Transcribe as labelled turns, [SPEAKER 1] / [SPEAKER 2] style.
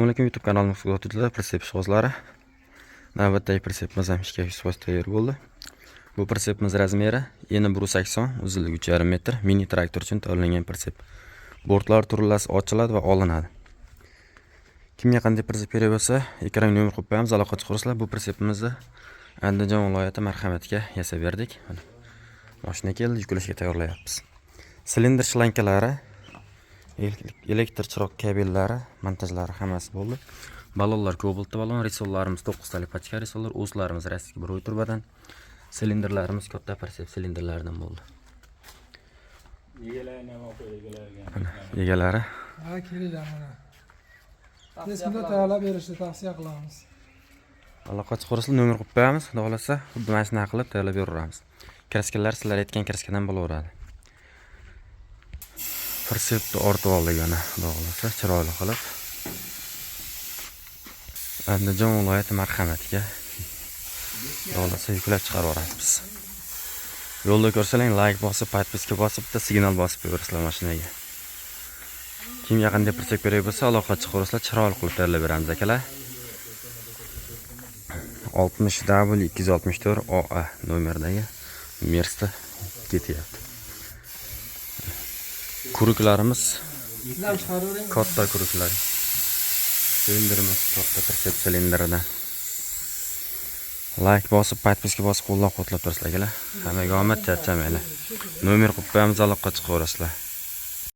[SPEAKER 1] Assalomu alaykum, YouTube kanalimiz kuzatuvchilari, pritsep ishqibozlari. Navbatdagi pritsepimiz ham ishga 100% tayyor bo'ldi. Bu pritsepimiz размер i eni 180, uzunligi 3,5 metr, mini traktor uchun tayyorlangan pritsep. Bortlar turlasi ochiladi va olinadi. Kimga qanday pritsep kerak bo'lsa, ekranga nomer qo'yib qo'yamiz, aloqa chiqarasizlar. Bu pritsepimizni Andijon viloyati Marhamatga yasab berdik. Mana mashina keldi, yuklashga tayyorlayapmiz. Silindr shlankalari, elektr chiroq kabellari, montajlari hammasi bo'ldi. Ballonlar kobaltli ballon, resorlarimiz 9 talik пачка resorlar, ось larimiz российский буровой trubadan, silindrlarimiz katta pritsep silindrlaridan bo'ldi.
[SPEAKER 2] Egalarini ham olib qo'y, egalariga.
[SPEAKER 1] Mana egalari.
[SPEAKER 3] Ha, kelinglar mana. Tez kunda tayyorlab berishni tavsiya qilamiz.
[SPEAKER 1] Aloqa chiqarasizlar, nomer qo'yib qo'yamiz. Xudo xohlasa, xuddi mana shunaqa qilib tayyorlab beraveramiz. Краска lar sizlar aytgan краска dan bo'laveradi. Pritsepni ortib oldik mana, xudo xohlasa, chiroyli qilib. Andijon viloyati Marhamatga, xudo xohlasa, yuklab chiqarib yuboramiz. Yo'lda ko'rsalang, layk bosib, подписка bosib, bitta signal bosib qo'yaverasizlar mashinaga. Kimga qanday pritsep kerak bo'lsa, aloqa chiqarasizlar, chiroyli qilib tayyorlab beramiz, akalar. 60 W 264 OA nomerdagi Mersda ketyapti. Круг larimiz
[SPEAKER 3] Sizlar chiqaravering.
[SPEAKER 1] Katta круг lar. Silindrimiz katta pritsep silindridan. Layk bosib, подписка bosib, qo'llab-quvvatlab turasizlar, akalar. Hammaga omad, charchamanglar. Nomer qo'yib qo'yamiz, aloqa chiqaverasizlar.